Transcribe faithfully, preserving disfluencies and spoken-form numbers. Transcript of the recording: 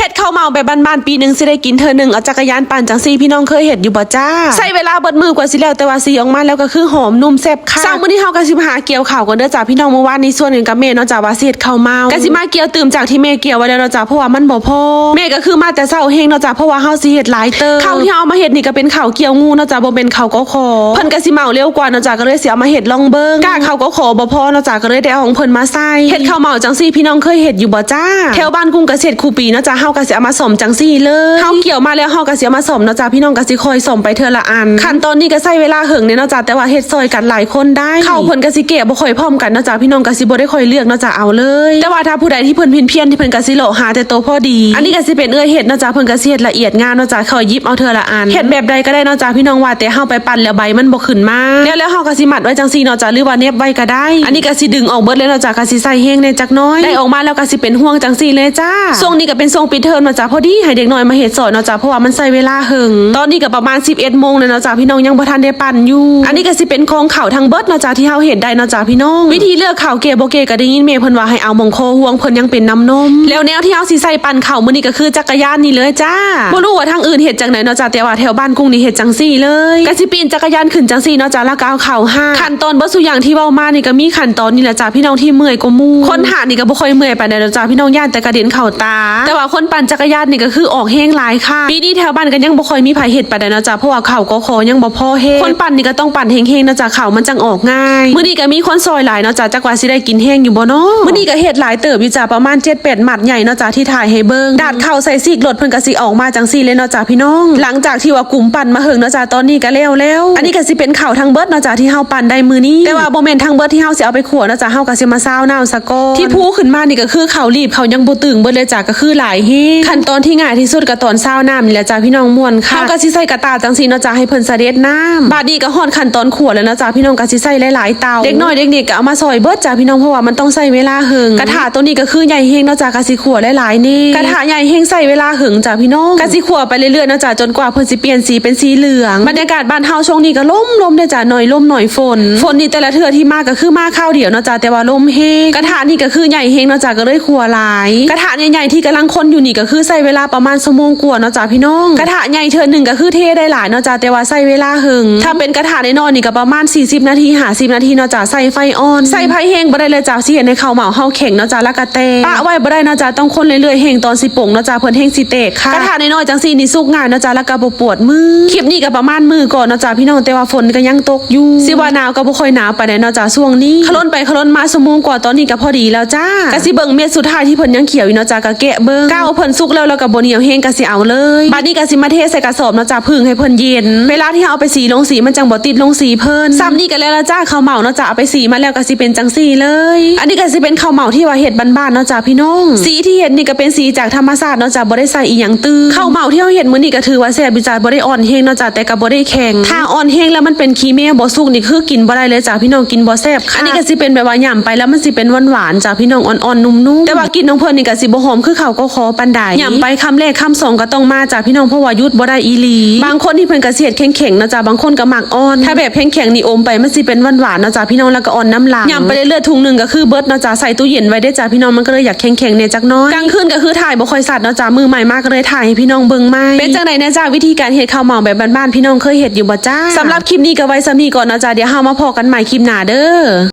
เฮ็ดข้าวเมาแบบบ้านๆ ปีหนึ่งสิได้กินเทื่อหนึ่ง เอาจักรยานปั่นจังซี่ พี่น้องเคยเฮ็ดอยู่บ่จ้า ใช้เวลาเบิดมื้อกว่าสิแล้ว แต่ว่าสีออกมาแล้วก็คือหอมนุ่มแซ่บคัก เช้ามื้อนี้เฮาก็สิมาหาเกี่ยวข้าวก่อนเด้อจ้าพี่น้อง เมื่อวานนี้ชวนกันกับแม่เนาะจ้าว่าสิเฮ็ดข้าวเมา ก็สิมาเกี่ยวตื่มจากที่แม่เกี่ยวไว้แล้วเนาะจ้า เพราะว่ามันบ่พอ แม่ก็คือมาแต่เช้าแฮงเนาะจ้า เพราะว่าเฮาสิเฮ็ดหลายเติบ ข้าวที่เฮาเอามาเฮ็ดนี่ก็เป็นข้าวเกี่ยวงูเนาะจ้า บ่แม่นข้าวกข เพิ่นก็สิเมาเร็วกว่าเนาะจ้า ก็เลยสิเอามาเฮ็ดลองเบิ่ง กล้าข้าวกข บ่พอเนาะจ้า ก็เลยได้เอาของเพิ่นมาใส่ เฮ็ดข้าวเมาจังซี่ พี่น้องเคยเฮ็ดอยู่บ่จ้า แถวบ้านกุ้งก็สิเฮ็ดคู่ปีเนาะจ้า เฮาก็สิเอามาซ่อมจังซี่เลย เฮาเกี่ยวมาแล้วเฮาก็สิเอามาซ่อมเนาะจ้า พี่น้องก็สิคอยซ่อมไปเทื่อละอัน ขั้นตอนนี้ก็ใช้เวลาเหิงแน่เนาะจ้า แต่ว่าเฮ็ดซอยกันหลายคนได้ ข้าวเพิ่นก็สิแก่บ่ค่อยพร้อมกันเนาะจ้า พี่น้องก็สิบ่ได้ค่อยเลือกเนาะจ้า เอาเลย แต่ว่าถ้าผู้ใดที่เพิ่นเพี้ยนๆ ที่เพิ่นก็สิเลาะหาแต่โตพอดี อันนี้ก็สิเป็นเอื้อยเฮ็ดเนาะจ้า เพิ่นก็สิเฮ็ดละเอียดงามเนาะจ้า เขาหยิบเอาเทื่อละอัน เฮ็ดแบบใดก็ได้เนาะจ้า พี่น้อง ว่าแต่เฮาไปปั่นแล้วใบมันบ่ขึ้นมา แล้ว แล้วเฮาก็สิมัดไว้จังซี่เนาะจ้า หรือว่าเหน็บไว้ก็ได้ อันนี้ก็สิดึงออกเบิดเลยเนาะจ้า ก็สิใส่แฮงแน่จักหน่อย ได้ออกมาแล้วก็สิเป็นห่วงจังซี่เลยจ้า ช่วงนี้ก็เป็นช่วงปิดเทอมเนาะจ้า พอดีให้เด็กน้อยมาเฮ็ดซอยเนาะจ้า เพราะว่ามันใช้เวลาเหิง ตอนนี้ก็ประมาณสิบเอ็ดโมงแล้วเนาะจ้า พี่น้องยังบ่ทันได้ปั่นอยู่ อันนี้ก็สิเป็นของข้าวทั้งเบิดเนาะจ้า ที่เฮาเฮ็ดได้เนาะจ้า พี่น้อง วิธีเลือกข้าวแก่บ่แก่ก็ได้ยินแม่เพิ่นว่าให้เอาหม่องคอห่วง เพิ่นยังเป็นน้ำนม แล้วแนวที่เฮาสิใส่ปั่นข้าวมื้อนี้ก็คือจักรยานนี่เลยจ้า บ่รู้ว่าทางอื่นเฮ็ดจังไดเนาะจ้า แต่ว่าแถวบ้านกุ้งนี่เฮ็ดจังซี่เลย ก็สิปีนจักรยานขึ้นจังซี่เนาะจ้า แล้วก็เอาข้าวหาด ขั้นตอนเบิดซุอย่างที่เว้ามานี่ก็มีขั้นตอนนี่แหละจ้า พี่น้องที่เมื่อยกว่าหมู่ คนหาดนี่ก็บ่ค่อยเมื่อยปานใดเนาะจ้า พี่น้อง ย่านแต่กระเด็นเข้าตา แต่ว่าคนปั่นจักรยานนี่ก็คือออกแฮงหลายค่ะ ปีนี้แถวบ้านก็ยังบ่ค่อยมีไผเฮ็ดปานใดเนาะจ้า เพราะว่าข้าวกข ยังบ่พอแฮง คนปั่นนี่ก็ต้องปั่นแฮงๆ เนาะจ้า ข้าวมันจังออกง่าย มื้อนี้ก็มีคนซอยหลายเนาะจ้า จักว่าสิได้กินแฮงอยู่บ่เนาะ มื้อนี้ก็เฮ็ดหลายเติบอยู่จ้า ประมาณเจ็ดแปดมัดใหญ่เนาะจ้า ที่ถ่ายให้เบิ่ง ดาดข้าวใส่ซีกรถเพิ่นก็สิออกมาจังซี่เลยเนาะจ้า พี่น้อง หลังจากที่ว่ากุมปั่นมาเหิงเนาะจ้า ตอนนี้ก็แล้วแล้ว อันนี้ก็สิเป็นข้าวทั้งเบิดเนาะจ้า ที่เฮาปั่นได้มื้อนี้ แต่ว่าบ่แม่นทั้งเบิดที่เฮาสิเอาไปขั่วเนาะจ้า เฮาก็สิมาซาวน้ำซะก่อน ที่พูขึ้นมานี่ก็คือข้าวลีบ ข้าวยังบ่ตึงเบิดเลยจ้า ก็คือหลายแฮง ขั้นตอนที่ง่ายที่สุดก็ตอนซาวน้ำนี่แหละจ้า พี่น้อง ม่วนค่ะ เฮาก็สิใส่กระตาจังซี่เนาะจ้า ให้เพิ่นเสด็จน้ำ บาดนี้ก็ฮอดขั้นตอนขั่วแล้วเนาะจ้า พี่น้อง ก็สิใส่หลายๆ เตา เด็กน้อยเด็กนี่ก็เอามาซอยเบิดจ้า พี่น้อง เพราะว่ามันต้องใช้เวลาเหิง กระทะตัวนี้ก็คือใหญ่แฮงเนาะจ้า ก็สิขั่วหลายๆ แน่ กระทะใหญ่แฮงใช้เวลาเหิงจ้า พี่น้อง ก็สิขั่วไปเรื่อยๆ เนาะจ้า จนกว่าเพิ่นสิเปลี่ยนสีเป็นสีเหลือง บรรยากาศบ้านเฮาช่วงนี้ก็ลมๆ เด้อจ้า หน่อยลมหน่อยฝน ฝนนี่แต่ละเทื่อที่มาก็คือมาคราวเดียวเนาะจ้า แต่ว่าลมแฮง กระทะนี่ก็คือใหญ่แฮงเนาะจ้า ก็เลยขั่วหลาย กระทะใหญ่ๆ ที่กำลังคนอยู่นี่ก็คือใช้เวลาประมาณชั่วโมงกว่าเนาะจ้า พี่น้อง กระทะใหญ่เทื่อหนึ่งก็คือเทได้หลายเนาะจ้า แต่ว่าใช้เวลาเหิง ถ้าเป็นกระทะน้อยๆ นี่ก็ประมาณสี่สิบนาที ห้าสิบนาทีเนาะจ้า ใช้ไฟอ่อน ใช้ไฟแฮงบ่ได้เลยจ้า สิเฮ็ดให้ข้าวเมาเฮาแข็งเนาะจ้า แล้วก็แตก ปะไว้บ่ได้เนาะจ้า ต้องคนเรื่อยๆ แฮงตอนสิปงเนาะจ้า เพิ่นแฮงสิแตกค่ะ กระทะน้อยๆ จังซี่นี่สุกง่ายเนาะจ้า แล้วก็บ่ปวดมือ คลิปนี้ก็ประมาณมื้อก่อนเนาะจ้า พี่น้อง แต่ว่าฝนก็ยังตกอยู่ สิว่าหนาวก็บ่ค่อยหนาวปานใดเนาะจ้า ช่วงนี้ ขะล่นไปขะล่นมาชั่วโมงกว่า ตอนนี้ก็พอดีแล้วจ้า ก็สิเบิ่งเม็ดสุดท้ายที่เพิ่นยังเขียวอยู่เนาะจ้า ก็แกะเบิ่ง ก้าวเพิ่นสุกแล้ว แล้วก็บ่เหนียวแฮง ก็สิเอาเลย บัดนี้ก็สิมาเทใส่กระสอบเนาะจ้า ผึ่งให้เพิ่นเย็น เวลาที่เฮาเอาไปสีลงสี มันจังบ่ติดลงสีเพิ่น ซ้ำนี่ก็แล้วละจ้า ข้าวเมาเนาะจ้า เอาไปสีมาแล้วก็สิเป็นจังซี่เลย อันนี้ก็สิเป็นข้าวเมาที่ว่าเฮ็ดบ้านๆ เนาะจ้า พี่น้อง สีที่เฮ็ดนี่ก็เป็นสีจากธรรมชาติเนาะจ้า บ่ได้ใส่อีหยังตื่ม ข้าวเมาที่เฮาเฮ็ดมื้อนี้ก็ถือว่าแซ่บอยู่จ้า บ่ได้อ่อนแฮงเนาะจ้า แต่ก็บ่ได้แข็ง ถ้าอ่อนแฮงแล้วมันเป็นขี้แมวบ่สุกนี่คือกินบ่ได้เลยจ้า พี่น้อง กินบ่แซ่บค่ะ อันนี้ก็สิเป็นแบบว่าหย่ำไปแล้วมันสิเป็นหวานๆ จ้า พี่น้อง อ่อนๆ นุ่มๆ แต่ว่ากลิ่นของเพิ่นนี่ก็สิบ่หอมคือข้าวกข ปานใด หย่ำไปคำแรกคำสองก็ต้องมาจ้า พี่น้อง เพราะว่าหยุดบ่ได้อีหลี บางคนที่เพิ่นก็สิเฮ็ดแข็งๆ เนาะจ้า บางคนก็มักอ่อน ถ้าแบบแข็งๆ นี่อมไปมันสิเป็นหวานๆ เนาะจ้า พี่น้อง แล้วก็อ่อนนำหลัง หย่ำไปเรื่อยๆ ถุงหนึ่งก็คือเบิดเนาะจ้า ใส่ตู้เย็นไว้เด้อจ้า พี่น้อง มันก็เลยอยากแข็งๆ แน่จักหน่อย กลางคืนก็คือถ่ายบ่ค่อยชัดเนาะจ้า มื้อใหม่มาก็เลยถ่ายให้พี่น้องเบิ่งใหม่ เป็นจังใดแน่จ้า วิธีการเฮ็ดข้าวเมาแบบบ้านๆ พี่น้องเคยเฮ็ดอยู่บ่จ้า สำหรับคลิปนี้ก็ไว้ส่ำนี้ก่อนเนาะจ้า เดี๋ยวเฮามาพ้อกันใหม่คลิปหน้าเด้อ